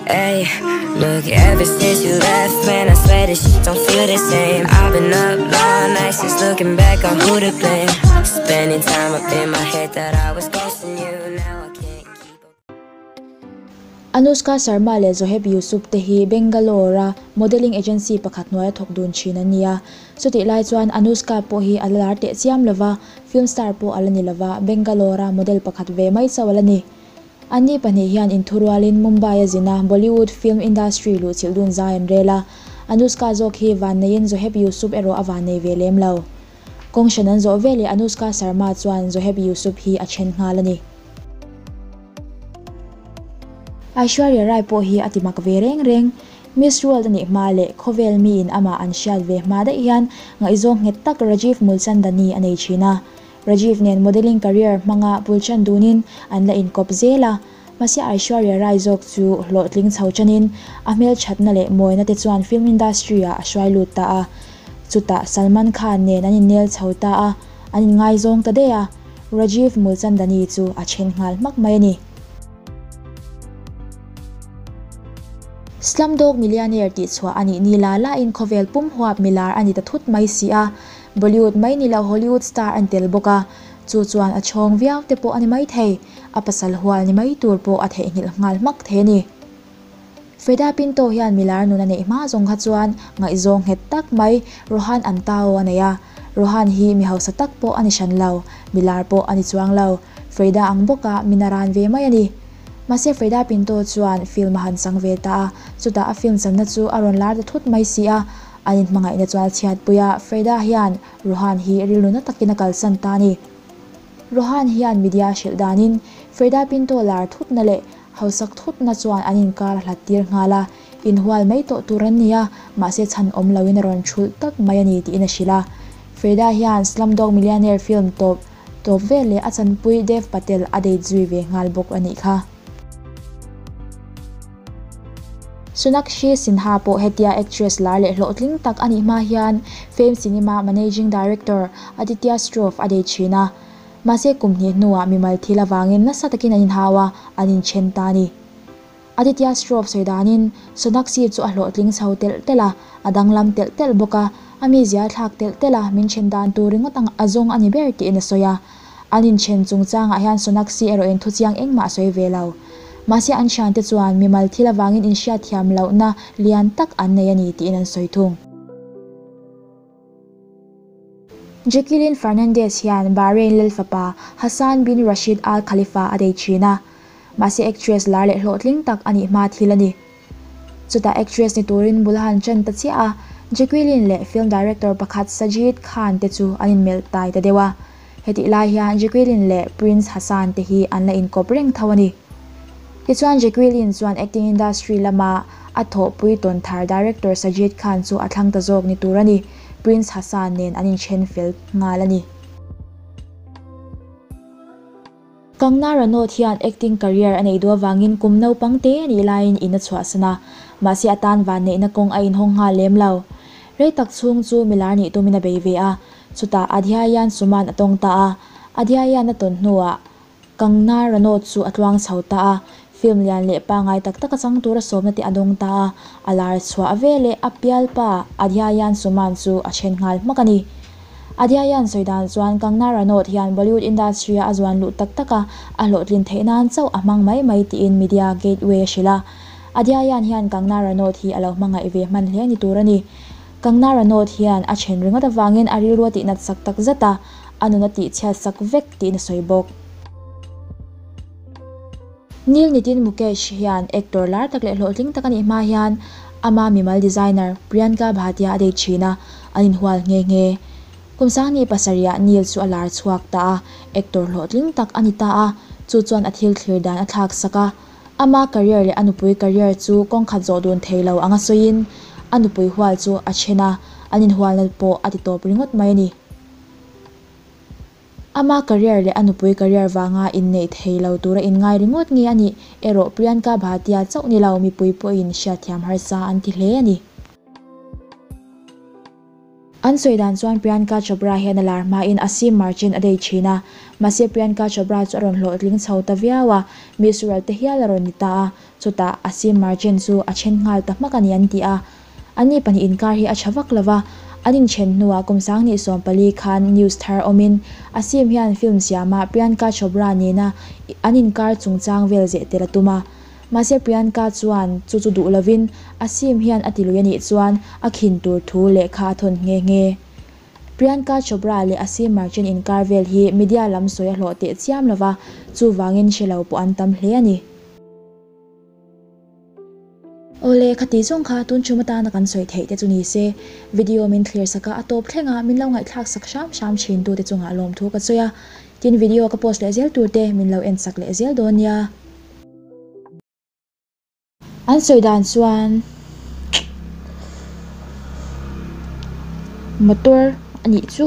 Hey, look, ever since you left, man, I swear this shit don't feel the same. I've been up all night since looking back on who to blame. Spending time up in my head that I was ghosting you. Now I can't keep up. Anushka Sharma leh Zoheb Yusuf te hi Bangalore-a modelling agency pakhat hnuaia thawk dun thin an ni a. Chutih lai chuan Anushka pawh hi a la lar teh chiam lova, film star pawh a la ni lova, Bangalore-a model pakhat ve mai chauh a la ni. Anni pahnih hian inthurualin Mumbai-a zina Bollywood film industry luhchilh dun zai an rel a, Anushka zawk hi vanneiin Zoheb Yusuf erawh a vannei ve lem lo. Kawng hran an zawh veleh Anushka Sharma chuan Zoheb Yusuf hi a then nghal a ni. Aishwarya Rai pawh hi a ti mak ve reng reng. Miss World a nih hma leh khawvel miin amah an hriat ve hma daih hian ngaihzawng nghet tak Rajiv Mulchandani a nei thin a. Rajiv nen modelling career hmanga bul chan dunin an la inkawp zel a, mahse Aishwarya Rai zawk chu hlawhtling chho chanin a hmelthatna leh mawina te chuan film industry ah a hruai lut ta a. Chutah Salman Khan nen an innel chho ta a, an inngaizawng ta daih a, Rajiv Mulchandani chu a then nghal hmak mai a ni. Slumdog Millionaire tih chhuah a nih ni la lain khawvel pum huap milar a ni ta thut mai si a, Bollywood mai ni lo Hollywood star an tel bawk a, chu chuan a chhawng viau te pawh a ni maithei, a pasal hual ni mai tur pawh a theihnghilh nghal hmak thei a ni. Freda Pinto hian milar nun a neih hma zawng kha chuan ngaihzawng nghet tak mai Rohan Antao a nei a, Rohan hi mi hausa tak pawh a ni hran lo, milar pawh a ni chuang lo, Freda ang bawka min a ran ve mai a ni. Mahse Freda Pinto chuan film a han chang ve ta a, chutah a film channa chu a rawn lar ta thut mai si a, An inhmangaihna chuan a chhiatpui a, Freda hian Rohan hi rilru na takin a kalsan ta a ni. Rohan hian media hrilh danin Freda Pinto lar thutna leh hausak thutna chuan an inkar a hlat tir nghal a, inhual mai tawh tur an ni a, mahse chhan awm loin a rawn thulh tak mai a ni tiin a hrilh a. Freda hian Slumdog Millionaire film tawp tawp veleh a chanpui Dev Patel a date zui ve nghal bawk a nih kha. Sonakshi Sinha pawh hetia actress lar leh hlawhtling tak a nih hma hian Fame Cinema managing director Aditya Shroff a dei thin a. Mahse kum hnih hnuah mimal thil avangin nasa takin an inhau a, an inthen ta a ni. Aditya Shroff sawi danin Sonakshi chu a hlawhtling chho telh telh a, a danglam telh telh bawk a, a mizia a thlak telh telh a, min then dan tur ringawt ang a zawng a ni ber tiin a sawi a. An inthen chungchangah hian Sonakshi erawhin thuchiang engmah a sawi ve lo. Mahse an thiante chuan mimal thil avangin inhriatthiam lohna lian tak an nei a ni tiin an sawi thung. Jacqueline Fernandez hian Bahrain lalfapa Hassan bin Rashid Al Khalifa a dei thin a, mahse actress lar leh hlawhtling tak a nih hma thil a ni. Chutah actress ni turin bul a han ṭan ta chiah a, Jacqueline leh film director pakhat Sajid Khan te chu an inmelh tai ta deuh a. Hetih lai hian Jacqueline leh Prince Hassan te hi an la inkawp reng tho a ni. Tichuan Jacqueline chuan acting industry lama a thawhpui tawn thar director Sajid Khan chu a thlang ta zawk ni tur a ni, Prince Hassan nen an inṭhen fel nghal a ni. Kangna Ranaut hian acting career a neih duh avangin kum naupang te a nih laiin in a chhuahsan a, mahse a tan vanneihna kawng a inhawng nghal lem lo. Rei tak chhung chu milar nih tumin a bei ve a, chutah Adhyayan Suman a tawng ta a, Adhyayan a tawn hnuah Kangna Ranaut chu a tluang chho ta a, film lian leh pangngai tak taka chang tura sawmna te a dawng ta a, a lar chhuah veleh a pialpa Adhyayan Suman chu a then nghal hmak a ni. Adhyayan sawi dan chuan Kangna Ranaut hian Bollywood industry-a a zuan luh tak tak a, a hlawhtlin theih nan chauh a hmang mai mai tiin media gateway a hrilh a. Adhyayan hian Kangna Ranaut hi a lo hmangaih ve hman hle ni tur a ni. Kangna Ranaut hian a then ringawt avangin a rilru a tihnat sak tak zet a, a nun a tihchhiat sak vek tiin a sawi bawk. Neil Nitin Mukesh hian actor lar tak leh hlawhtling tak a nih hma hian ama mimal designer Priyanka Bhatia a date thin a, an inhual nghe nghe. Kum sanghnih pasarihah Neil chu a lar chhuak ta a, actor hlawhtling tak a ni ta a, chu chuan a thil thlir dan a thlak sak a. Ama career leh a nupui career chu kawngkhat zawh dun thei lo anga sawiin a nupui hual chu a then a, an inhualna pawh a ti tawp ringawt mai a ni. Ama career leh a nupui career vanga inneih thei lo tura inngai ringawt nge a nih erawh Priyanka Bhatia chauh ni lo mipui pawhin hriatthiam harsa an ti hle a ni. An sawi dan chuan Priyanka Chopra hian a lar hmain Aseem Merchant a date thin a, mahse Priyanka Chopra chu a rawn hlawhtling chho ta viau a, Miss World te hial a rawn ni ta a, chutah Aseem Merchant chu a then nghal ta hmak a ni an ti a. Anni pahnih inkar hi a tha vak lo va, an inthen hnuah kum 2014 khan news thar awmin Aseem hian film siamah Priyanka Chopra nena an inkar chungchang vel zeh tel a tum a. Mahse Priyanka chuan chu chu duh lovin Aseem hian a ti lui a nih chuan a khin tur thu lehkha a thawn nghe nghe. Priyanka Chopra leh Aseem Merchant inkar vel hi media lam sawi a hlawh teh chiam lo va, chuvangin hre lo pawh an tam hle a ni. Awle, khati zawng kha tun chhum atana kan sawi theih te chu ni se, video min thlir sak a, a tawp thleng a min lo ngaihthlak sak hram hram thin tu te chungah lawmthu ka sawi a, tin video ka post leh zel tur te min lo en sak leh zel dawn nia. An sawi dan chuan motor a nih chu.